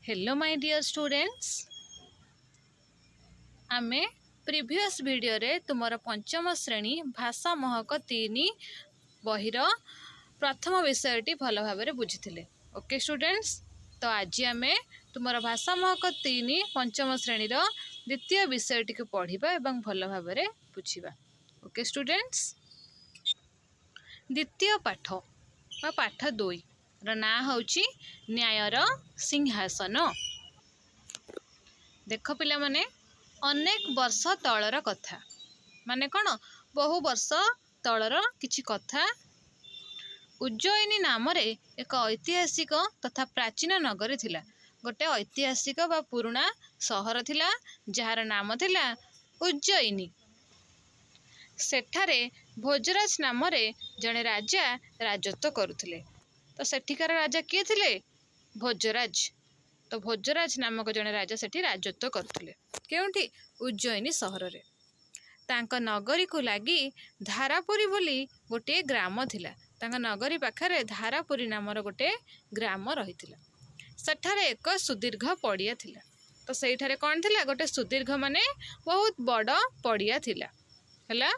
Hello my dear students, ଆମେ previous ଭିଡ଼ିଓରେ ତୁମର ପଞ୍ଚମ ଶ୍ରେଣୀ ଭାଷା ମହକ 3 ବହିର ପ୍ରଥମ ବିଷୟଟି ଭଲ ଭାବରେ ବୁଝିଥିଲେ। ଓକେ ଷ୍ଟୁଡେଣ୍ଟସ୍, ତ ଆଜି ଆମେ ତୁମର ଭାଷା ମହକ 3 ପଞ୍ଚମ ଶ୍ରେଣୀର ଦ୍ୱିତୀୟ ବିଷୟଟିକୁ ପଢ଼ିବା ଏବଂ ଭଲ ଭାବରେ ବୁଝିବା। ଓକେ ଷ୍ଟୁଡେଣ୍ଟସ୍, ଦ୍ୱିତୀୟ ପାଠ ବା ପାଠ 2ର ନାଁ ହେଉଛି ନ୍ୟାୟର ସିଂହାସନ। ଦେଖ ପିଲାମାନେ, ଅନେକ ବର୍ଷ ତଳର କଥା, ମାନେ କ'ଣ, ବହୁ ବର୍ଷ ତଳର କିଛି କଥା। ଉଜ୍ଜୟିନୀ ନାମରେ ଏକ ଐତିହାସିକ ତଥା ପ୍ରାଚୀନ ନଗରୀ ଥିଲା। ଗୋଟେ ଐତିହାସିକ ବା ପୁରୁଣା ସହର ଥିଲା, ଯାହାର ନାମ ଥିଲା ଉଜ୍ଜୟିନୀ। ସେଠାରେ ଭୋଜରାଜ ନାମରେ ଜଣେ ରାଜା ରାଜତ୍ୱ କରୁଥିଲେ। ତ ସେଠିକାର ରାଜା କିଏ ଥିଲେ? ଭୋଜରାଜ। ତ ଭୋଜରାଜ ନାମକ ଜଣେ ରାଜା ସେଠି ରାଜତ୍ୱ କରୁଥିଲେ। କେଉଁଠି? ଉଜ୍ଜୟିନୀ ସହରରେ। ତାଙ୍କ ନଗରୀକୁ ଲାଗି ଧାରାପୁରୀ ବୋଲି ଗୋଟିଏ ଗ୍ରାମ ଥିଲା। ତାଙ୍କ ନଗରୀ ପାଖରେ ଧାରାପୁରୀ ନାମର ଗୋଟେ ଗ୍ରାମ ରହିଥିଲା। ସେଠାରେ ଏକ ସୁଦୀର୍ଘ ପଡ଼ିଆ ଥିଲା। ତ ସେଇଠାରେ କ'ଣ ଥିଲା? ଗୋଟେ ସୁଦୀର୍ଘ ମାନେ ବହୁତ ବଡ଼ ପଡ଼ିଆ ଥିଲା। ହେଲା,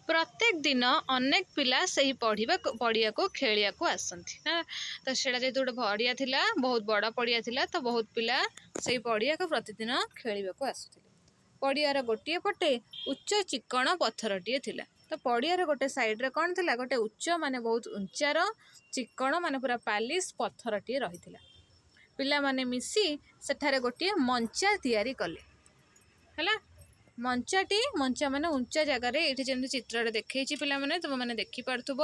ପ୍ରତ୍ୟେକ ଦିନ ଅନେକ ପିଲା ସେହି ପଢ଼ିବାକୁ ପଡ଼ିଆକୁ ଖେଳିବାକୁ ଆସନ୍ତି ନା। ତ ସେଇଟା ଯେହେତୁ ଗୋଟେ ପଡ଼ିଆ ଥିଲା, ବହୁତ ବଡ଼ ପଡ଼ିଆ ଥିଲା, ତ ବହୁତ ପିଲା ସେଇ ପଡ଼ିଆକୁ ପ୍ରତିଦିନ ଖେଳିବାକୁ ଆସୁଥିଲେ। ପଡ଼ିଆର ଗୋଟିଏ ପଟେ ଉଚ୍ଚ ଚିକ୍କଣ ପଥରଟିଏ ଥିଲା। ତ ପଡ଼ିଆର ଗୋଟେ ସାଇଡ଼ରେ କ'ଣ ଥିଲା? ଗୋଟେ ଉଚ୍ଚ ମାନେ ବହୁତ ଉଞ୍ଚାର, ଚିକ୍କଣ ମାନେ ପୁରା ପାଲିସ୍ ପଥରଟିଏ ରହିଥିଲା। ପିଲାମାନେ ମିଶି ସେଠାରେ ଗୋଟିଏ ମଞ୍ଚା ତିଆରି କଲେ। ହେଲା, ମଞ୍ଚାଟି, ମଞ୍ଚା ମାନେ ଉଞ୍ଚା ଜାଗାରେ, ଏଇଠି ଯେମିତି ଚିତ୍ରରେ ଦେଖେଇଛି ପିଲାମାନେ, ତୁମେମାନେ ଦେଖିପାରୁଥିବ।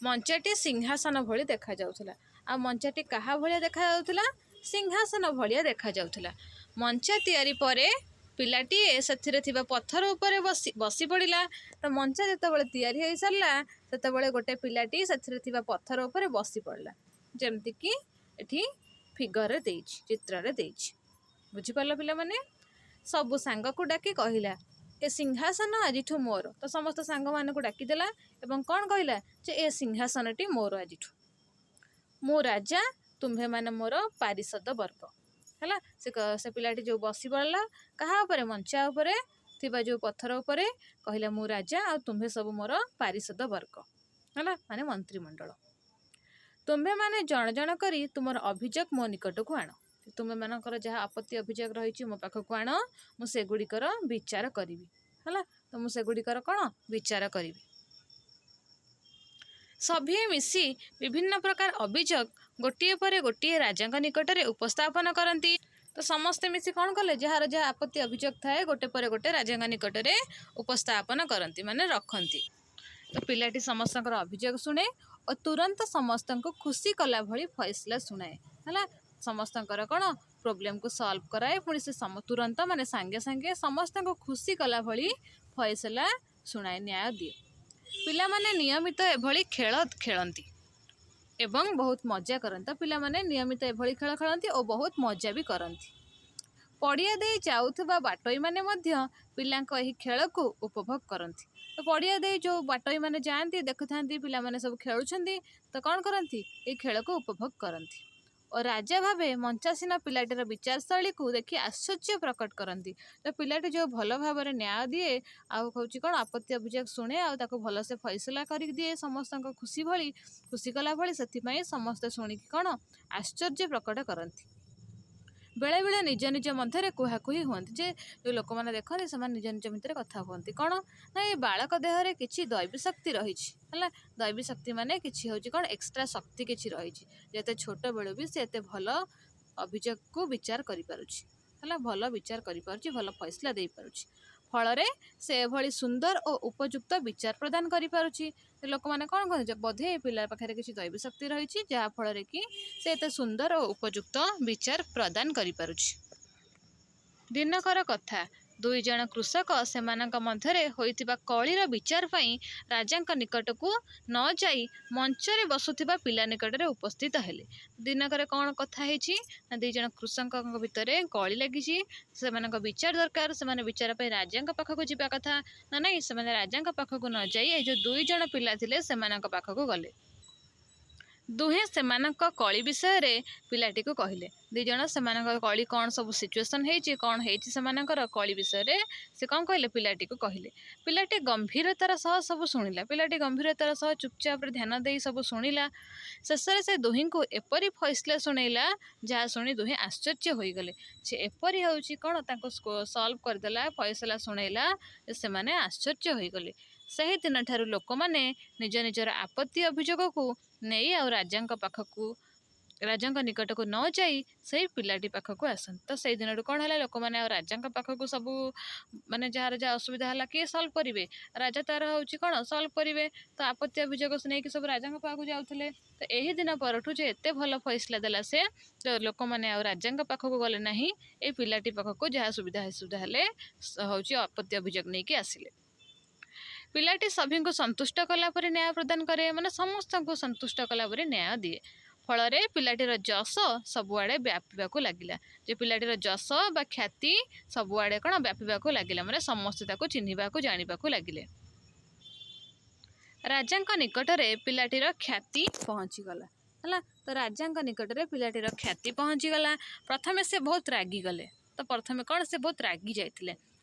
ମଞ୍ଚାଟି ସିଂହାସନ ଭଳି ଦେଖାଯାଉଥିଲା। ଆଉ ମଞ୍ଚାଟି କାହା ଭଳିଆ ଦେଖାଯାଉଥିଲା? ସିଂହାସନ ଭଳିଆ ଦେଖାଯାଉଥିଲା। ମଞ୍ଚା ତିଆରି ପରେ ପିଲାଟିଏ ସେଥିରେ ଥିବା ପଥର ଉପରେ ବସି ପଡ଼ିଲା। ତ ମଞ୍ଚା ଯେତେବେଳେ ତିଆରି ହେଇସାରିଲା, ସେତେବେଳେ ଗୋଟେ ପିଲାଟି ସେଥିରେ ଥିବା ପଥର ଉପରେ ବସି ପଡ଼ିଲା, ଯେମିତିକି ଏଠି ଫିଗରରେ ଦେଇଛି, ଚିତ୍ରରେ ଦେଇଛି। ବୁଝିପାରିଲ ପିଲାମାନେ? ସବୁ ସାଙ୍ଗକୁ ଡାକି କହିଲା, "ଏ ସିଂହାସନ ଆଜିଠୁ ମୋର।" ତ ସମସ୍ତ ସାଙ୍ଗମାନଙ୍କୁ ଡାକିଦେଲା ଏବଂ କ'ଣ କହିଲା ଯେ ଏ ସିଂହାସନଟି ମୋର ଆଜିଠୁ, ମୁଁ ରାଜା, ତୁମ୍ଭେମାନେ ମୋର ପାରିଷଦ ବର୍ଗ। ହେଲା, ସେ ପିଲାଟି ଯେଉଁ ବସି ପଡ଼ିଲା କାହା ଉପରେ? ମଞ୍ଚା ଉପରେ ଥିବା ଯେଉଁ ପଥର ଉପରେ, କହିଲା, "ମୁଁ ରାଜା ଆଉ ତୁମ୍ଭେ ସବୁ ମୋର ପାରିଷଦ ବର୍ଗ।" ହେଲା, ମାନେ ମନ୍ତ୍ରିମଣ୍ଡଳ। "ତୁମ୍ଭେମାନେ ଜଣ ଜଣ କରି ତୁମର ଅଭିଯୋଗ ମୋ ନିକଟକୁ ଆଣ।" ତୁମେମାନଙ୍କର ଯାହା ଆପତ୍ତି ଅଭିଯୋଗ ରହିଛି, ମୋ ପାଖକୁ ଆଣ, ମୁଁ ସେଗୁଡ଼ିକର ବିଚାର କରିବି। ହେଲା, ତ ମୁଁ ସେଗୁଡ଼ିକର କ'ଣ ବିଚାର କରିବି। ସଭିଏଁ ମିଶି ବିଭିନ୍ନ ପ୍ରକାର ଅଭିଯୋଗ ଗୋଟିଏ ପରେ ଗୋଟିଏ ରାଜାଙ୍କ ନିକଟରେ ଉପସ୍ଥାପନ କରନ୍ତି। ତ ସମସ୍ତେ ମିଶି କ'ଣ କଲେ? ଯାହାର ଯାହା ଆପତ୍ତି ଅଭିଯୋଗ ଥାଏ, ଗୋଟେ ପରେ ଗୋଟେ ରାଜାଙ୍କ ନିକଟରେ ଉପସ୍ଥାପନ କରନ୍ତି, ମାନେ ରଖନ୍ତି। ତ ପିଲାଟି ସମସ୍ତଙ୍କର ଅଭିଯୋଗ ଶୁଣେ ଓ ତୁରନ୍ତ ସମସ୍ତଙ୍କୁ ଖୁସି କଲା ଭଳି ଫଇସଲା ଶୁଣାଏ। ହେଲା, ସମସ୍ତଙ୍କର କ'ଣ ପ୍ରୋବ୍ଲେମକୁ ସଲ୍ଭ କରାଏ। ପୁଣି ସେ ତୁରନ୍ତ ମାନେ ସାଙ୍ଗେ ସାଙ୍ଗେ ସମସ୍ତଙ୍କୁ ଖୁସି କଲା ଭଳି ଫଇସଲା ଶୁଣାଏ, ନ୍ୟାୟ ଦିଏ। ପିଲାମାନେ ନିୟମିତ ଏଭଳି ଖେଳ ଖେଳନ୍ତି ଏବଂ ବହୁତ ମଜା କରନ୍ତି। ତ ପିଲାମାନେ ନିୟମିତ ଏଭଳି ଖେଳ ଖେଳନ୍ତି ଓ ବହୁତ ମଜା ବି କରନ୍ତି। ପଡ଼ିଆ ଦେଇ ଯାଉଥିବା ବାଟୋଇମାନେ ମଧ୍ୟ ପିଲାଙ୍କ ଏହି ଖେଳକୁ ଉପଭୋଗ କରନ୍ତି। ତ ପଡ଼ିଆ ଦେଇ ଯେଉଁ ବାଟୋଇମାନେ ଯାଆନ୍ତି, ଦେଖୁଥାନ୍ତି ପିଲାମାନେ ସବୁ ଖେଳୁଛନ୍ତି, ତ କ'ଣ କରନ୍ତି? ଏଇ ଖେଳକୁ ଉପଭୋଗ କରନ୍ତି ଓ ରାଜା ଭାବେ ମଞ୍ଚାସୀନ ପିଲାଟିର ବିଚାରଶୈଳୀକୁ ଦେଖି ଆଶ୍ଚର୍ଯ୍ୟ ପ୍ରକଟ କରନ୍ତି। ତ ପିଲାଟି ଯେଉଁ ଭଲ ଭାବରେ ନ୍ୟାୟ ଦିଏ ଆଉ ହେଉଛି କ'ଣ ଆପତ୍ତି ଅଭିଯୋଗ ଶୁଣେ ଆଉ ତାକୁ ଭଲସେ ଫଇସଲା କରିକି ଦିଏ ସମସ୍ତଙ୍କ ଖୁସି ଭଳି, ଖୁସି କଲା ଭଳି, ସେଥିପାଇଁ ସମସ୍ତେ ଶୁଣିକି କ'ଣ ଆଶ୍ଚର୍ଯ୍ୟ ପ୍ରକଟ କରନ୍ତି। ବେଳେବେଳେ ନିଜ ନିଜ ମଧ୍ୟରେ କୁହାକୁହି ହୁଅନ୍ତି ଯେ ଯେଉଁ ଲୋକମାନେ ଦେଖନ୍ତି, ସେମାନେ ନିଜ ନିଜ ଭିତରେ କଥା ହୁଅନ୍ତି କ'ଣ ନା ଏ ବାଳକ ଦେହରେ କିଛି ଦୈବୀ ଶକ୍ତି ରହିଛି। ହେଲା, ଦୈବୀ ଶକ୍ତି ମାନେ କିଛି ହେଉଛି କ'ଣ ଏକ୍ସଟ୍ରା ଶକ୍ତି କିଛି ରହିଛି, ଯେତେ ଛୋଟବେଳୁ ବି ସେ ଏତେ ଭଲ ଅଭିଯୋଗକୁ ବିଚାର କରିପାରୁଛି। ହେଲା, ଭଲ ବିଚାର କରିପାରୁଛି, ଭଲ ଫଇସଲା ଦେଇପାରୁଛି। ଫଳରେ ସେ ଏଭଳି ସୁନ୍ଦର ଓ ଉପଯୁକ୍ତ ବିଚାର ପ୍ରଦାନ କରିପାରୁଛି। ଲୋକମାନେ କ'ଣ କହନ୍ତି? ବୋଧେ ଏ ପିଲା ପାଖରେ କିଛି ଦୈବୀ ଶକ୍ତି ରହିଛି, ଯାହାଫଳରେ କି ସେ ଏତେ ସୁନ୍ଦର ଓ ଉପଯୁକ୍ତ ବିଚାର ପ୍ରଦାନ କରିପାରୁଛି। ଦିନକର କଥା, ଦୁଇ ଜଣ କୃଷକ ସେମାନଙ୍କ ମଧ୍ୟରେ ହୋଇଥିବା କଳିର ବିଚାର ପାଇଁ ରାଜାଙ୍କ ନିକଟକୁ ନ ଯାଇ ମଞ୍ଚରେ ବସୁଥିବା ପିଲା ନିକଟରେ ଉପସ୍ଥିତ ହେଲେ। ଦିନକରେ କ'ଣ କଥା ହେଇଛି ନା ଦୁଇ ଜଣ କୃଷକଙ୍କ ଭିତରେ କଳି ଲାଗିଛି, ସେମାନଙ୍କ ବିଚାର ଦରକାର। ସେମାନେ ବିଚାର ପାଇଁ ରାଜାଙ୍କ ପାଖକୁ ଯିବା କଥା ନା ନାହିଁ, ସେମାନେ ରାଜାଙ୍କ ପାଖକୁ ନ ଯାଇ ଏଇ ଯେଉଁ ଦୁଇ ଜଣ ପିଲା ଥିଲେ, ସେମାନଙ୍କ ପାଖକୁ ଗଲେ। ଦୁହେଁ ସେମାନଙ୍କ କଳି ବିଷୟରେ ପିଲାଟିକୁ କହିଲେ। ଦୁଇ ଜଣ ସେମାନଙ୍କ କଳି କ'ଣ ସବୁ ସିଚୁଏସନ୍ ହେଇଛି, କ'ଣ ହେଇଛି ସେମାନଙ୍କର କଳି ବିଷୟରେ ସେ କ'ଣ କହିଲେ? ପିଲାଟିକୁ କହିଲେ। ପିଲାଟି ଗମ୍ଭୀରତାର ସହ ସବୁ ଶୁଣିଲା। ପିଲାଟି ଗମ୍ଭୀରତାର ସହ ଚୁପଚାପରେ ଧ୍ୟାନ ଦେଇ ସବୁ ଶୁଣିଲା। ଶେଷରେ ସେ ଦୁହିଁଙ୍କୁ ଏପରି ଫଇସଲା ଶୁଣେଇଲା, ଯାହା ଶୁଣି ଦୁହେଁ ଆଶ୍ଚର୍ଯ୍ୟ ହୋଇଗଲେ। ସେ ଏପରି ହେଉଛି କ'ଣ ତାଙ୍କୁ ସଲ୍ଭ କରିଦେଲା, ଫଇସଲା ଶୁଣେଇଲା ଯେ ସେମାନେ ଆଶ୍ଚର୍ଯ୍ୟ ହୋଇଗଲେ। ସେହି ଦିନଠାରୁ ଲୋକମାନେ ନିଜ ନିଜର ଆପତ୍ତି ଅଭିଯୋଗକୁ ନେଇ ଆଉ ରାଜାଙ୍କ ନିକଟକୁ ନ ଯାଇ ସେଇ ପିଲାଟି ପାଖକୁ ଆସନ୍ତି। ତ ସେଇ ଦିନଠୁ କ'ଣ ହେଲା? ଲୋକମାନେ ଆଉ ରାଜାଙ୍କ ପାଖକୁ ସବୁ ମାନେ ଯାହାର ଯାହା ଅସୁବିଧା ହେଲା, କିଏ ସଲ୍ଭ କରିବେ? ରାଜା ତାର ହେଉଛି କ'ଣ ସଲ୍ଭ କରିବେ। ତ ଆପତ୍ତି ଅଭିଯୋଗ ନେଇକି ସବୁ ରାଜାଙ୍କ ପାଖକୁ ଯାଉଥିଲେ। ତ ଏହି ଦିନ ପରଠୁ ଯେ ଏତେ ଭଲ ଫଇସଲା ଦେଲା ସେ, ତ ଲୋକମାନେ ଆଉ ରାଜାଙ୍କ ପାଖକୁ ଗଲେ ନାହିଁ, ଏଇ ପିଲାଟି ପାଖକୁ ଯାହା ସୁବିଧା ଅସୁବିଧା ହେଲେ ହେଉଛି ଆପତ୍ତି ଅଭିଯୋଗ ନେଇକି ଆସିଲେ। ପିଲାଟି ସଭିଙ୍କୁ ସନ୍ତୁଷ୍ଟ କଲା ପରି ନ୍ୟାୟ ପ୍ରଦାନ କରେ, ମାନେ ସମସ୍ତଙ୍କୁ ସନ୍ତୁଷ୍ଟ କଲା ପରି ନ୍ୟାୟ ଦିଏ। ଫଳରେ ପିଲାଟିର ଯଶ ସବୁଆଡ଼େ ବ୍ୟାପିବାକୁ ଲାଗିଲା। ଯେ ପିଲାଟିର ଯଶ ବା ଖ୍ୟାତି ସବୁଆଡ଼େ କ'ଣ ବ୍ୟାପିବାକୁ ଲାଗିଲା, ମାନେ ସମସ୍ତେ ତାକୁ ଚିହ୍ନିବାକୁ ଜାଣିବାକୁ ଲାଗିଲେ। ରାଜାଙ୍କ ନିକଟରେ ପିଲାଟିର ଖ୍ୟାତି ପହଞ୍ଚିଗଲା। ହେଲା ତ, ରାଜାଙ୍କ ନିକଟରେ ପିଲାଟିର ଖ୍ୟାତି ପହଞ୍ଚିଗଲା। ପ୍ରଥମେ ସେ ବହୁତ ରାଗିଗଲେ। ତ ପ୍ରଥମେ କ'ଣ ସେ ବହୁତ ରାଗି ଯାଇଥିଲେ,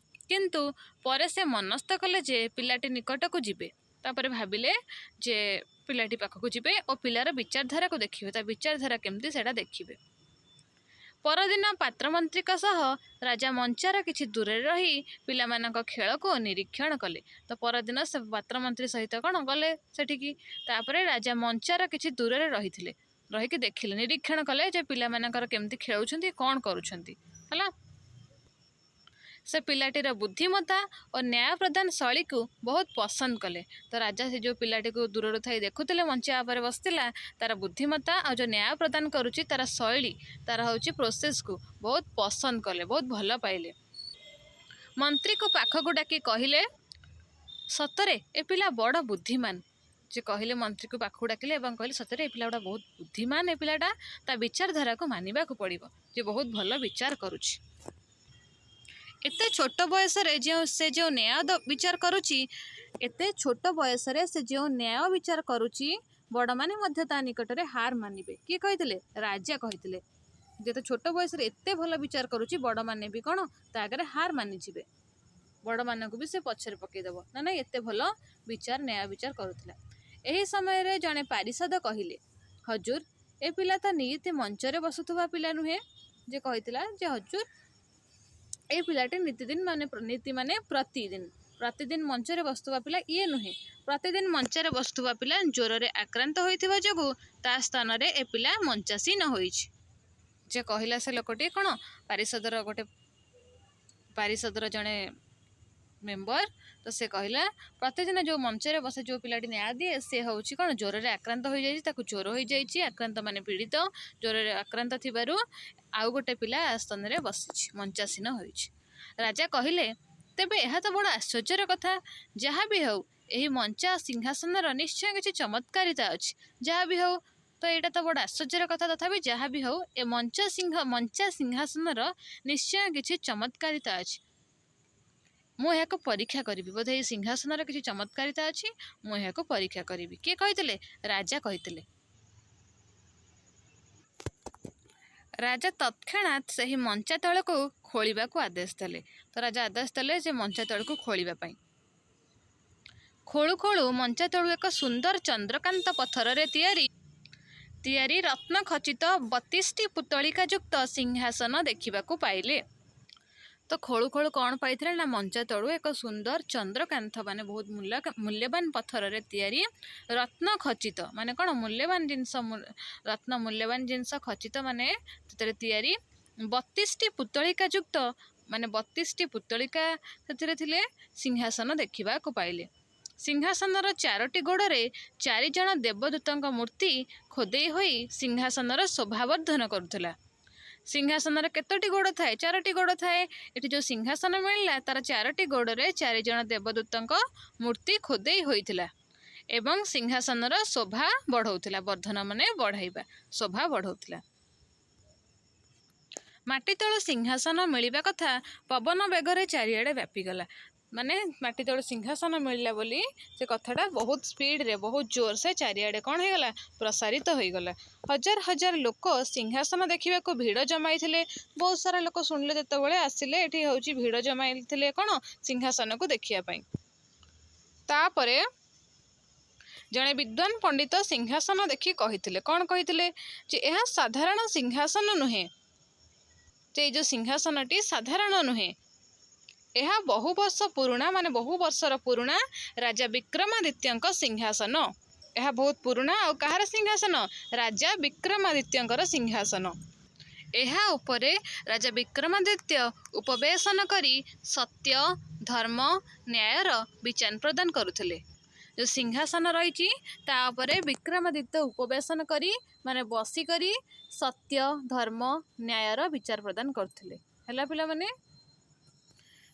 କିନ୍ତୁ ପରେ ସେ ମନସ୍ଥ କଲେ ଯେ ପିଲାଟି ନିକଟକୁ ଯିବେ। ତାପରେ ଭାବିଲେ ଯେ ପିଲାଟି ପାଖକୁ ଯିବେ ଓ ପିଲାର ବିଚାରଧାରାକୁ ଦେଖିବେ, ତା ବିଚାରଧାରା କେମିତି ସେଇଟା ଦେଖିବେ। ପରଦିନ ପାତ୍ରମନ୍ତ୍ରୀଙ୍କ ସହ ରାଜା ମଞ୍ଚାର କିଛି ଦୂରରେ ରହି ପିଲାମାନଙ୍କ ଖେଳକୁ ନିରୀକ୍ଷଣ କଲେ। ତ ପରଦିନ ସେ ପାତ୍ରମନ୍ତ୍ରୀ ସହିତ କ'ଣ ଗଲେ ସେଠିକି। ତାପରେ ରାଜା ମଞ୍ଚାର କିଛି ଦୂରରେ ରହିଥିଲେ, ରହିକି ଦେଖିଲେ, ନିରୀକ୍ଷଣ କଲେ ଯେ ପିଲାମାନଙ୍କର କେମିତି ଖେଳୁଛନ୍ତି, କ'ଣ କରୁଛନ୍ତି। ହେଲା, ସେ ପିଲାଟିର ବୁଦ୍ଧିମତ୍ତା ଓ ନ୍ୟାୟ ପ୍ରଦାନ ଶୈଳୀକୁ ବହୁତ ପସନ୍ଦ କଲେ। ତ ରାଜା ସେ ଯେଉଁ ପିଲାଟିକୁ ଦୂରରୁ ଥାଇ ଦେଖୁଥିଲେ, ମଞ୍ଚା ଉପରେ ବସିଥିଲା, ତାର ବୁଦ୍ଧିମତ୍ତା ଆଉ ଯେଉଁ ନ୍ୟାୟ ପ୍ରଦାନ କରୁଛି ତାର ଶୈଳୀ, ତାର ହେଉଛି ପ୍ରୋସେସକୁ ବହୁତ ପସନ୍ଦ କଲେ, ବହୁତ ଭଲ ପାଇଲେ। ମନ୍ତ୍ରୀକୁ ପାଖକୁ ଡାକି କହିଲେ, "ସତରେ ଏ ପିଲା ବଡ଼ ବୁଦ୍ଧିମାନ।" ସେ କହିଲେ, ମନ୍ତ୍ରୀକୁ ପାଖକୁ ଡାକିଲେ ଏବଂ କହିଲେ, "ସତରେ ଏ ପିଲା ଗୁଡ଼ା ବହୁତ ବୁଦ୍ଧିମାନ। ଏ ପିଲାଟା, ତା ବିଚାରଧାରାକୁ ମାନିବାକୁ ପଡ଼ିବ ଯେ ବହୁତ ଭଲ ବିଚାର କରୁଛି। ଏତେ ଛୋଟ ବୟସରେ ସେ ଯେଉଁ ନ୍ୟାୟ ବିଚାର କରୁଛି, ଏତେ ଛୋଟ ବୟସରେ ସେ ଯେଉଁ ନ୍ୟାୟ ବିଚାର କରୁଛି, ବଡ଼ମାନେ ମଧ୍ୟ ତା ନିକଟରେ ହାର ମାନିବେ।" କିଏ କହିଥିଲେ? ରାଜା କହିଥିଲେ। ଯେତେ ଛୋଟ ବୟସରେ ଏତେ ଭଲ ବିଚାର କରୁଛି, ବଡ଼ମାନେ ବି କ'ଣ ତା ଆଗରେ ହାର ମାନିଯିବେ, ବଡ଼ମାନଙ୍କୁ ବି ସେ ପଛରେ ପକେଇଦେବ। ନା ନାଇଁ, ଏତେ ଭଲ ବିଚାର, ନ୍ୟାୟ ବିଚାର କରୁଥିଲା। ଏହି ସମୟରେ ଜଣେ ପାରିଷଦ କହିଲେ, "ହଜୁର, ଏ ପିଲା ତ ନିତି ମଞ୍ଚରେ ବସୁଥିବା ପିଲା ନୁହେଁ।" ଯେ କହିଥିଲା ଯେ ହଜୁର, ଏଇ ପିଲାଟି ନିତିଦିନ, ମାନେ ନୀତି ମାନେ ପ୍ରତିଦିନ, ପ୍ରତିଦିନ ମଞ୍ଚରେ ବସୁଥିବା ପିଲା ଇଏ ନୁହେଁ। ପ୍ରତିଦିନ ମଞ୍ଚରେ ବସୁଥିବା ପିଲା ଜ୍ୱରରେ ଆକ୍ରାନ୍ତ ହୋଇଥିବା ଯୋଗୁଁ ତା ସ୍ଥାନରେ ଏ ପିଲା ମଞ୍ଚାସୀନ ହୋଇଛି। ଯେ କହିଲା ସେ ଲୋକଟି କ'ଣ ପାରିଷଦର ଗୋଟେ ପାରିଷଦର ଜଣେ ମେମ୍ବର। ତ ସେ କହିଲା, ପ୍ରତିଦିନ ଯେଉଁ ମଞ୍ଚରେ ବସେ, ଯେଉଁ ପିଲାଟି ନ୍ୟାୟ ଦିଏ, ସେ ହେଉଛି କ'ଣ ଜ୍ୱରରେ ଆକ୍ରାନ୍ତ ହୋଇଯାଇଛି, ତାକୁ ଜ୍ୱର ହୋଇଯାଇଛି। ଆକ୍ରାନ୍ତ ମାନେ ପୀଡ଼ିତ। ଜ୍ୱରରେ ଆକ୍ରାନ୍ତ ଥିବାରୁ ଆଉ ଗୋଟେ ପିଲା ଆସ୍ଥାନରେ ବସିଛି, ମଞ୍ଚାସୀନ ହୋଇଛି। ରାଜା କହିଲେ, "ତେବେ ଏହା ତ ବଡ଼ ଆଶ୍ଚର୍ଯ୍ୟର କଥା। ଯାହା ବି ହେଉ, ଏହି ମଞ୍ଚା ସିଂହାସନର ନିଶ୍ଚୟ କିଛି ଚମତ୍କାରିତା ଅଛି। ଯାହା ବି ହେଉ, ତ ଏଇଟା ତ ବଡ଼ ଆଶ୍ଚର୍ଯ୍ୟର କଥା। ତଥାପି ଯାହା ବି ହେଉ, ଏ ମଞ୍ଚା ସିଂହାସନର ନିଶ୍ଚୟ କିଛି ଚମତ୍କାରିତା ଅଛି। ମୁଁ ଏହାକୁ ପରୀକ୍ଷା କରିବି। ବୋଧେ ଏହି ସିଂହାସନର କିଛି ଚମତ୍କାରିତା ଅଛି, ମୁଁ ଏହାକୁ ପରୀକ୍ଷା କରିବି।" କିଏ କହିଥିଲେ? ରାଜା କହିଥିଲେ। ରାଜା ତତ୍କ୍ଷଣାତ୍ ସେହି ମଞ୍ଚା ତଳକୁ ଖୋଳିବାକୁ ଆଦେଶ ଦେଲେ। ତ ରାଜା ଆଦେଶ ଦେଲେ ଯେ ମଞ୍ଚା ତଳକୁ ଖୋଳିବା ପାଇଁ। ଖୋଳୁ ଖୋଳୁ ମଞ୍ଚା ତଳୁ ଏକ ସୁନ୍ଦର ଚନ୍ଦ୍ରକାନ୍ତ ପଥରରେ ତିଆରି ରତ୍ନ ଖଚିତ 32ଟି ପୁତଳିକା ଯୁକ୍ତ ସିଂହାସନ ଦେଖିବାକୁ ପାଇଲେ। ତ ଖୋଳୁ ଖୋଳୁ କ'ଣ ପାଇଥିଲେ ନା ମଞ୍ଚା ତଳୁ ଏକ ସୁନ୍ଦର ଚନ୍ଦ୍ରକାନ୍ଥ, ମାନେ ବହୁତ ମୂଲ୍ୟବାନ ପଥରରେ ତିଆରି, ରତ୍ନ ଖଚିତ ମାନେ କ'ଣ ମୂଲ୍ୟବାନ ଜିନିଷ, ରତ୍ନ ମୂଲ୍ୟବାନ ଜିନିଷ, ଖଚିତ ମାନେ ସେଥିରେ ତିଆରି, 32ଟି ପୁତଳିକା ଯୁକ୍ତ, ମାନେ 32ଟି ପୁତଳିକା ସେଥିରେ ଥିଲେ, ସିଂହାସନ ଦେଖିବାକୁ ପାଇଲେ। ସିଂହାସନର ଚାରୋଟି ଗୋଡ଼ରେ ଚାରିଜଣ ଦେବଦୂତଙ୍କ ମୂର୍ତ୍ତି ଖୋଦେଇ ହୋଇ ସିଂହାସନର ଶୋଭାବର୍ଦ୍ଧନ କରୁଥିଲା। ସିଂହାସନର କେତୋଟି ଗୋଡ଼ ଥାଏ? ଚାରୋଟି ଗୋଡ଼ ଥାଏ। ଏଠି ଯେଉଁ ସିଂହାସନ ମିଳିଲା, ତାର ଚାରୋଟି ଗୋଡ଼ରେ ଚାରିଜଣ ଦେବଦୂତଙ୍କ ମୂର୍ତ୍ତି ଖୋଦେଇ ହୋଇଥିଲା ଏବଂ ସିଂହାସନର ଶୋଭା ବଢ଼ଉଥିଲା। ବର୍ଦ୍ଧନ ମାନେ ବଢ଼ାଇବା, ଶୋଭା ବଢ଼ଉଥିଲା। ମାଟି ତଳୁ ସିଂହାସନ ମିଳିବା କଥା ପବନ ବେଗରେ ଚାରିଆଡ଼େ ବ୍ୟାପିଗଲା। ମାନେ ମାଟି ତଳୁ ସିଂହାସନ ମିଳିଲା ବୋଲି ସେ କଥାଟା ବହୁତ ସ୍ପିଡ଼ରେ, ବହୁତ ଜୋରସେ ଚାରିଆଡ଼େ କ'ଣ ହେଇଗଲା? ପ୍ରସାରିତ ହୋଇଗଲା। ହଜାର ହଜାର ଲୋକ ସିଂହାସନ ଦେଖିବାକୁ ଭିଡ଼ ଜମାଇଥିଲେ। ବହୁତ ସାରା ଲୋକ ଶୁଣିଲେ ଯେତେବେଳେ, ଆସିଲେ ଏଠି ହେଉଛି ଭିଡ଼ ଜମାଇଥିଲେ। କ'ଣ? ସିଂହାସନକୁ ଦେଖିବା ପାଇଁ। ତାପରେ ଜଣେ ବିଦ୍ୱାନ ପଣ୍ଡିତ ସିଂହାସନ ଦେଖି କହିଥିଲେ। କ'ଣ କହିଥିଲେ? ଯେ ଏହା ସାଧାରଣ ସିଂହାସନ ନୁହେଁ, ଯେ ଏଇ ଯେଉଁ ସିଂହାସନଟି ସାଧାରଣ ନୁହେଁ, ଏହା ବହୁ ବର୍ଷ ପୁରୁଣା, ମାନେ ବହୁ ବର୍ଷର ପୁରୁଣା ରାଜା ବିକ୍ରମାଦିତ୍ୟଙ୍କ ସିଂହାସନ। ଏହା ବହୁତ ପୁରୁଣା ଆଉ କାହାର ସିଂହାସନ? ରାଜା ବିକ୍ରମାଦିତ୍ୟଙ୍କର ସିଂହାସନ। ଏହା ଉପରେ ରାଜା ବିକ୍ରମାଦିତ୍ୟ ଉପବେଶନ କରି ସତ୍ୟ, ଧର୍ମ, ନ୍ୟାୟର ବିଚାର ପ୍ରଦାନ କରୁଥିଲେ। ଯେଉଁ ସିଂହାସନ ରହିଛି, ତା ଉପରେ ବିକ୍ରମାଦିତ୍ୟ ଉପବେଶନ କରି, ମାନେ ବସିକରି ସତ୍ୟ, ଧର୍ମ, ନ୍ୟାୟର ବିଚାର ପ୍ରଦାନ କରୁଥିଲେ। ହେଲା ପିଲାମାନେ?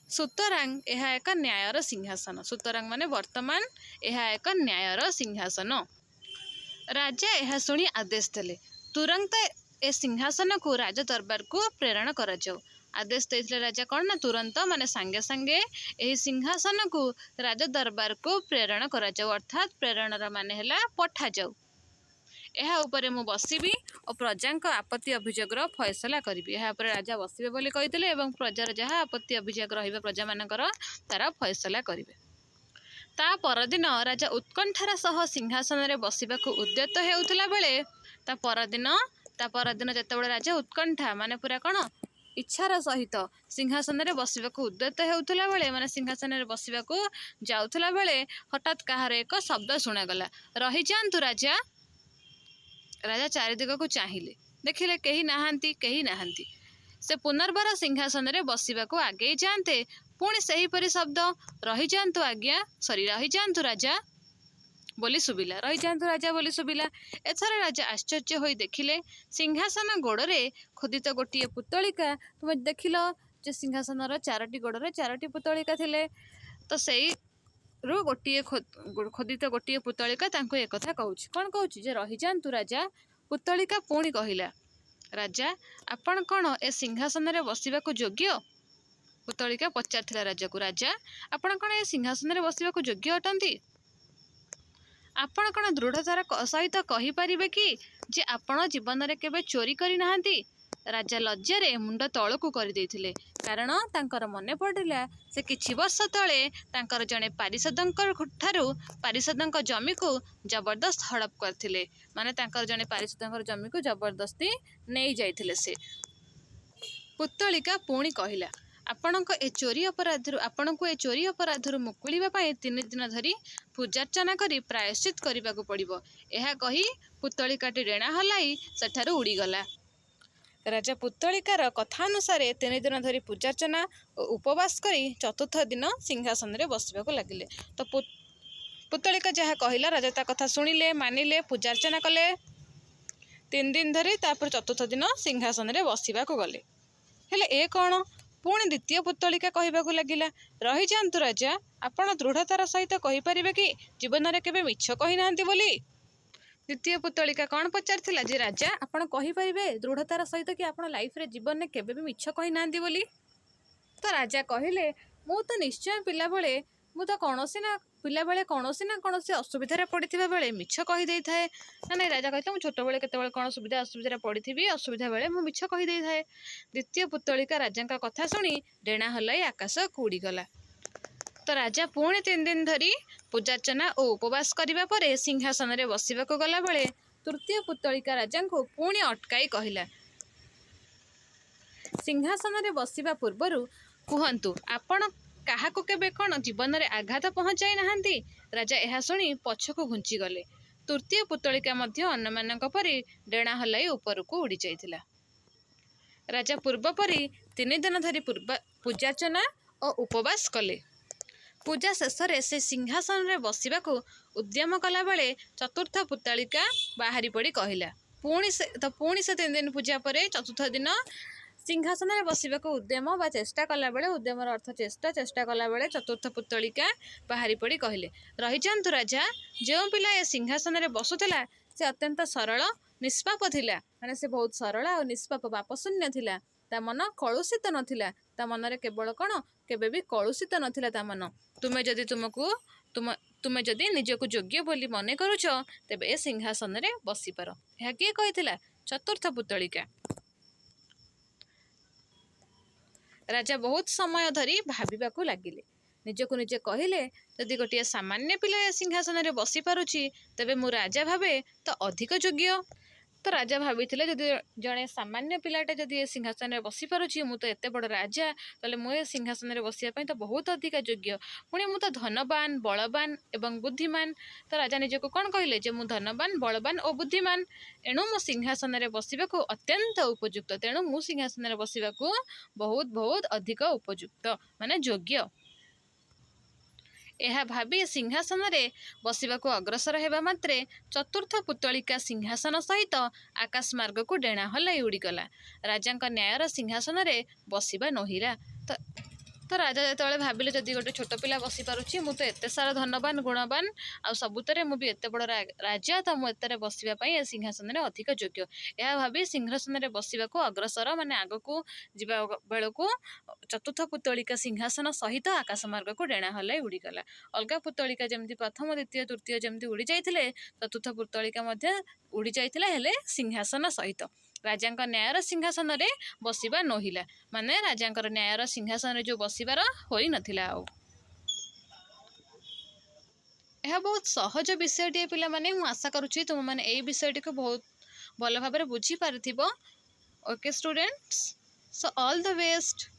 ସୁତରାଂ ଏହା ଏକ ନ୍ୟାୟର ସିଂହାସନ। ସୁତରାଂ ମାନେ ବର୍ତ୍ତମାନ, ଏହା ଏକ ନ୍ୟାୟର ସିଂହାସନ। ରାଜା ଏହା ଶୁଣି ଆଦେଶ ଦେଲେ, ତୁରନ୍ତ ଏ ସିଂହାସନକୁ ରାଜ ଦରବାରକୁ ପ୍ରେରଣ କରାଯାଉ। ଆଦେଶ ଦେଇଥିଲେ ରାଜା କ'ଣ ନା ତୁରନ୍ତ, ମାନେ ସାଙ୍ଗେ ସାଙ୍ଗେ ଏହି ସିଂହାସନକୁ ରାଜ ଦରବାରକୁ ପ୍ରେରଣ କରାଯାଉ। ଅର୍ଥାତ୍ ପ୍ରେରଣର ମାନେ ହେଲା ପଠାଯାଉ। ଏହା ଉପରେ ମୁଁ ବସିବି ଓ ପ୍ରଜାଙ୍କ ଆପତ୍ତି ଅଭିଯୋଗର ଫଇସଲା କରିବି। ଏହା ଉପରେ ରାଜା ବସିବେ ବୋଲି କହିଥିଲେ ଏବଂ ପ୍ରଜାର ଯାହା ଆପତ୍ତି ଅଭିଯୋଗ ରହିବ ପ୍ରଜାମାନଙ୍କର, ତାର ଫଇସଲା କରିବେ। ତା ପରଦିନ ରାଜା ଉତ୍କଣ୍ଠାର ସହ ସିଂହାସନରେ ବସିବାକୁ ଉଦ୍ୟତ ହେଉଥିଲା ବେଳେ, ତା ପରଦିନ ଯେତେବେଳେ ରାଜା ଉତ୍କଣ୍ଠା, ମାନେ ପୁରା କ'ଣ ଇଚ୍ଛାର ସହିତ ସିଂହାସନରେ ବସିବାକୁ ଉଦ୍ୟତ ହେଉଥିଲା ବେଳେ, ମାନେ ସିଂହାସନରେ ବସିବାକୁ ଯାଉଥିଲା ବେଳେ, ହଠାତ୍ କାହାର ଏକ ଶବ୍ଦ ଶୁଣାଗଲା, "ରହିଯାଆନ୍ତୁ ରାଜା।" ରାଜା ଚାରିଦିଗକୁ ଚାହିଁଲେ, ଦେଖିଲେ କେହି ନାହାନ୍ତି, କେହି ନାହାନ୍ତି। ସେ ପୁନର୍ବାର ସିଂହାସନରେ ବସିବାକୁ ଆଗେଇ ଯାଆନ୍ତେ, ପୁଣି ସେହିପରି ଶବ୍ଦ, "ରହିଯାଆନ୍ତୁ ଆଜ୍ଞା", ସରି, "ରହିଯାଆନ୍ତୁ ରାଜା" ବୋଲି ଶୁଭିଲା। "ରହିଯାଆନ୍ତୁ ରାଜା" ବୋଲି ଶୁଭିଲା। ଏଥର ରାଜା ଆଶ୍ଚର୍ଯ୍ୟ ହୋଇ ଦେଖିଲେ, ସିଂହାସନ ଗୋଡ଼ରେ ଖୋଦିତ ଗୋଟିଏ ପୁତ୍ତଳିକା। ତୁମେ ଦେଖିଲ ଯେ ସିଂହାସନର ଚାରୋଟି ଗୋଡ଼ରେ ଚାରୋଟି ପୁତ୍ତଳିକା ଥିଲେ। ତ ସେଇରୁ ଗୋଟିଏ ଖୋଦିତ ଗୋଟିଏ ପୁତ୍ତଳିକା ତାଙ୍କୁ ଏକଥା କହୁଛି। କ'ଣ କହୁଛି? ଯେ ରହିଯାଆନ୍ତୁ ରାଜା। ପୁତ୍ତଳିକା ପୁଣି କହିଲା, "ରାଜା, ଆପଣ କ'ଣ ଏ ସିଂହାସନରେ ବସିବାକୁ ଯୋଗ୍ୟ?" ପୁତ୍ତଳିକା ପଚାରିଥିଲା ରାଜାକୁ, "ରାଜା, ଆପଣ କ'ଣ ଏ ସିଂହାସନରେ ବସିବାକୁ ଯୋଗ୍ୟ ଅଟନ୍ତି? ଆପଣ କ'ଣ ଦୃଢ଼ତାର ସହିତ କହିପାରିବେ କି ଯେ ଆପଣ ଜୀବନରେ କେବେ ଚୋରି କରିନାହାନ୍ତି?" ରାଜା ଲଜ୍ଜାରେ ମୁଣ୍ଡ ତଳକୁ କରିଦେଇଥିଲେ, କାରଣ ତାଙ୍କର ମନେ ପଡ଼ିଲା ସେ କିଛି ବର୍ଷ ତଳେ ତାଙ୍କର ଜଣେ ପାରିଷଦଙ୍କ ଠାରୁ ପାରିଷଦଙ୍କ ଜମିକୁ ଜବରଦସ୍ତ ହଡ଼ପ କରିଥିଲେ। ମାନେ ତାଙ୍କର ଜଣେ ପାରିଷଦଙ୍କର ଜମିକୁ ଜବରଦସ୍ତି ନେଇଯାଇଥିଲେ ସେ। ପୁତ୍ତଳିକା ପୁଣି କହିଲା, "ଆପଣଙ୍କୁ ଏ ଚୋରି ଅପରାଧରୁ ମୁକୁଳିବା ପାଇଁ 3 ଦିନ ଧରି ପୂଜାର୍ଚ୍ଚନା କରି ପ୍ରାୟଶ୍ଚିତ କରିବାକୁ ପଡ଼ିବ।" ଏହା କହି ପୁତ୍ତଳିକାଟି ଡେଣା ହଲାଇ ସେଠାରୁ ଉଡ଼ିଗଲା। ରାଜା ପୁତ୍ତଳିକାର କଥା ଅନୁସାରେ 3 ଦିନ ଧରି ପୂଜାର୍ଚ୍ଚନା ଓ ଉପବାସ କରି ଚତୁର୍ଥ ଦିନ ସିଂହାସନରେ ବସିବାକୁ ଲାଗିଲେ। ତ ପୁତ୍ତଳିକା ଯାହା କହିଲା, ରାଜା ତା କଥା ଶୁଣିଲେ, ମାନିଲେ, ପୂଜାର୍ଚ୍ଚନା କଲେ 3 ଦିନ ଧରି। ତାପରେ ଚତୁର୍ଥ ଦିନ ସିଂହାସନରେ ବସିବାକୁ ଗଲେ। ହେଲେ ଏ କ'ଣ? ପୁଣି ଦ୍ୱିତୀୟ ପୁତ୍ତଳିକା କହିବାକୁ ଲାଗିଲା, "ରହିଯାଆନ୍ତୁ ରାଜା, ଆପଣ ଦୃଢ଼ତାର ସହିତ କହିପାରିବେ କି ଜୀବନରେ କେବେ ମିଛ କହିନାହାନ୍ତି ବୋଲି?" ଦ୍ୱିତୀୟ ପୁତ୍ତଳିକା କ'ଣ ପଚାରିଥିଲା? ଯେ ରାଜା, ଆପଣ କହିପାରିବେ ଦୃଢ଼ତାର ସହିତ କି ଆପଣ ଲାଇଫରେ, ଜୀବନରେ କେବେ ବି ମିଛ କହିନାହାନ୍ତି ବୋଲି? ତ ରାଜା କହିଲେ, "ମୁଁ ତ ନିଶ୍ଚୟ ପିଲାବେଳେ କୌଣସି ନା କୌଣସି ଅସୁବିଧାରେ ପଡ଼ିଥିବା ବେଳେ ମିଛ କହିଦେଇଥାଏ।" ନା ନାଇଁ, ରାଜା କହିଥିଲେ, "ମୁଁ ଛୋଟବେଳେ କେତେବେଳେ କ'ଣ ସୁବିଧା ଅସୁବିଧାରେ ପଡ଼ିଥିବି, ଅସୁବିଧା ବେଳେ ମୁଁ ମିଛ କହିଦେଇଥାଏ।" ଦ୍ୱିତୀୟ ପୁତ୍ତଳିକା ରାଜାଙ୍କ କଥା ଶୁଣି ଡେଣା ହଲାଇ ଆକାଶକୁ ଉଡ଼ିଗଲା। ତ ରାଜା ପୁଣି 3 ଦିନ ଧରି ପୂଜାର୍ଚ୍ଚନା ଓ ଉପବାସ କରିବା ପରେ ସିଂହାସନରେ ବସିବାକୁ ଗଲାବେଳେ ତୃତୀୟ ପୁତ୍ତଳିକା ରାଜାଙ୍କୁ ପୁଣି ଅଟକାଇ କହିଲା, "ସିଂହାସନରେ ବସିବା ପୂର୍ବରୁ କୁହନ୍ତୁ, ଆପଣ କାହାକୁ କେବେ କ'ଣ ଜୀବନରେ ଆଘାତ ପହଞ୍ଚାଇ ନାହାନ୍ତି?" ରାଜା ଏହା ଶୁଣି ପଛକୁ ଘୁଞ୍ଚିଗଲେ। ତୃତୀୟ ପୁତ୍ତଳିକା ମଧ୍ୟ ଅନ୍ୟମାନଙ୍କ ପରି ଡେଣା ହଲାଇ ଉପରକୁ ଉଡ଼ିଯାଇଥିଲା। ରାଜା ପୂର୍ବ ପରି 3 ଦିନ ଧରି ପୂଜାର୍ଚ୍ଚନା ଓ ଉପବାସ କଲେ। ପୂଜା ଶେଷରେ ସେ ସିଂହାସନରେ ବସିବାକୁ ଉଦ୍ୟମ କଲାବେଳେ ଚତୁର୍ଥ ପୁତ୍ତଳିକା ବାହାରି ପଡ଼ି କହିଲା, ପୁଣି ସେ 3 ଦିନ ପୂଜା ପରେ ଚତୁର୍ଥ ଦିନ ସିଂହାସନରେ ବସିବାକୁ ଉଦ୍ୟମ ବା ଚେଷ୍ଟା କଲାବେଳେ, ଉଦ୍ୟମର ଅର୍ଥ ଚେଷ୍ଟା, ଚେଷ୍ଟା କଲାବେଳେ ଚତୁର୍ଥ ପୁତ୍ତଳିକା ବାହାରି ପଡ଼ି କହିଲେ, "ରହିଯାଆନ୍ତୁ ରାଜା, ଯେଉଁ ପିଲା ଏ ସିଂହାସନରେ ବସୁଥିଲା, ସେ ଅତ୍ୟନ୍ତ ସରଳ, ନିଷ୍ପାପ ଥିଲା।" ମାନେ ସେ ବହୁତ ସରଳ ଆଉ ନିଷ୍ପାପ, ପାପଶୂନ୍ୟ ଥିଲା। ତା ମନ କଳୁଷିତ ନଥିଲା। ତା ମନରେ କେବଳ କ'ଣ କେବେ ବି କଳୁଷିତ ନଥିଲା ତା ମନ। ତୁମେ ଯଦି ତୁମକୁ ତୁମ ତୁମେ ଯଦି ନିଜକୁ ଯୋଗ୍ୟ ବୋଲି ମନେ କରୁଛ, ତେବେ ଏ ସିଂହାସନରେ ବସିପାର। ଏହା କିଏ କହିଥିଲା? ଚତୁର୍ଥ ପୁତ୍ତଳିକା। ରାଜା ବହୁତ ସମୟ ଧରି ଭାବିବାକୁ ଲାଗିଲେ। ନିଜକୁ ନିଜେ କହିଲେ, ଯଦି ଗୋଟିଏ ସାମାନ୍ୟ ପିଲା ଏ ସିଂହାସନରେ ବସିପାରୁଛି, ତେବେ ମୁଁ ରାଜା ଭାବେ ତ ଅଧିକ ଯୋଗ୍ୟ। ତ ରାଜା ଭାବିଥିଲେ, ଯଦି ଜଣେ ସାମାନ୍ୟ ପିଲାଟା ଯଦି ଏ ସିଂହାସନରେ ବସିପାରୁଛି, ମୁଁ ତ ଏତେ ବଡ଼ ରାଜା, ତାହେଲେ ମୁଁ ଏ ସିଂହାସନରେ ବସିବା ପାଇଁ ତ ବହୁତ ଅଧିକା ଯୋଗ୍ୟ। ପୁଣି ମୁଁ ତ ଧନବାନ, ବଳବାନ ଏବଂ ବୁଦ୍ଧିମାନ। ତ ରାଜା ନିଜକୁ କ'ଣ କହିଲେ ଯେ ମୁଁ ଧନବାନ, ବଳବାନ ଓ ବୁଦ୍ଧିମାନ, ଏଣୁ ମୁଁ ସିଂହାସନରେ ବସିବାକୁ ଅତ୍ୟନ୍ତ ଉପଯୁକ୍ତ। ତେଣୁ ମୁଁ ସିଂହାସନରେ ବସିବାକୁ ବହୁତ ବହୁତ ଅଧିକ ଉପଯୁକ୍ତ, ମାନେ ଯୋଗ୍ୟ। ଏହା ଭାବି ସିଂହାସନରେ ବସିବାକୁ ଅଗ୍ରସର ହେବା ମାତ୍ରେ ଚତୁର୍ଥ ପୁତ୍ତଳିକା ସିଂହାସନ ସହିତ ଆକାଶ ମାର୍ଗକୁ ଡେଣା ହଲାଇ ଉଡ଼ିଗଲା। ରାଜାଙ୍କ ନ୍ୟାୟର ସିଂହାସନରେ ବସିବା ନୋହିଲା। ତ ରାଜା ଯେତେବେଳେ ଭାବିଲେ, ଯଦି ଗୋଟେ ଛୋଟ ପିଲା ବସିପାରୁଛି, ମୁଁ ତ ଏତେ ସାରା ଧନବାନ, ଗୁଣବାନ ଆଉ ସବୁଥିରେ ମୁଁ ବି ଏତେ ବଡ଼ ରାଜା, ତ ମୁଁ ଏତେରେ ବସିବା ପାଇଁ ଏ ସିଂହାସନରେ ଅଧିକ ଯୋଗ୍ୟ। ଏହା ଭାବି ସିଂହାସନରେ ବସିବାକୁ ଅଗ୍ରସର, ମାନେ ଆଗକୁ ଯିବା ବେଳକୁ ଚତୁର୍ଥ ପୁତ୍ତଳିକା ସିଂହାସନ ସହିତ ଆକାଶ ମାର୍ଗକୁ ଡେଣା ହଲାଇ ଉଡ଼ିଗଲା। ଅଲଗା ପୁତ୍ତଳିକା ଯେମିତି ପ୍ରଥମ, ଦ୍ୱିତୀୟ, ତୃତୀୟ ଯେମିତି ଉଡ଼ି ଯାଇଥିଲେ, ଚତୁର୍ଥ ପୁତ୍ତଳିକା ମଧ୍ୟ ଉଡ଼ି ଯାଇଥିଲା, ହେଲେ ସିଂହାସନ ସହିତ। ରାଜାଙ୍କ ନ୍ୟାୟର ସିଂହାସନରେ ବସିବା ନୋହିଲା, ମାନେ ରାଜାଙ୍କର ନ୍ୟାୟର ସିଂହାସନରେ ଯେଉଁ ବସିବାର ହୋଇନଥିଲା ଆଉ। ଏହା ବହୁତ ସହଜ ବିଷୟଟିଏ ପିଲାମାନେ। ମୁଁ ଆଶା କରୁଛି ତୁମେମାନେ ଏଇ ବିଷୟଟିକୁ ବହୁତ ଭଲ ଭାବରେ ବୁଝିପାରିଥିବ। Okay students, so all the best.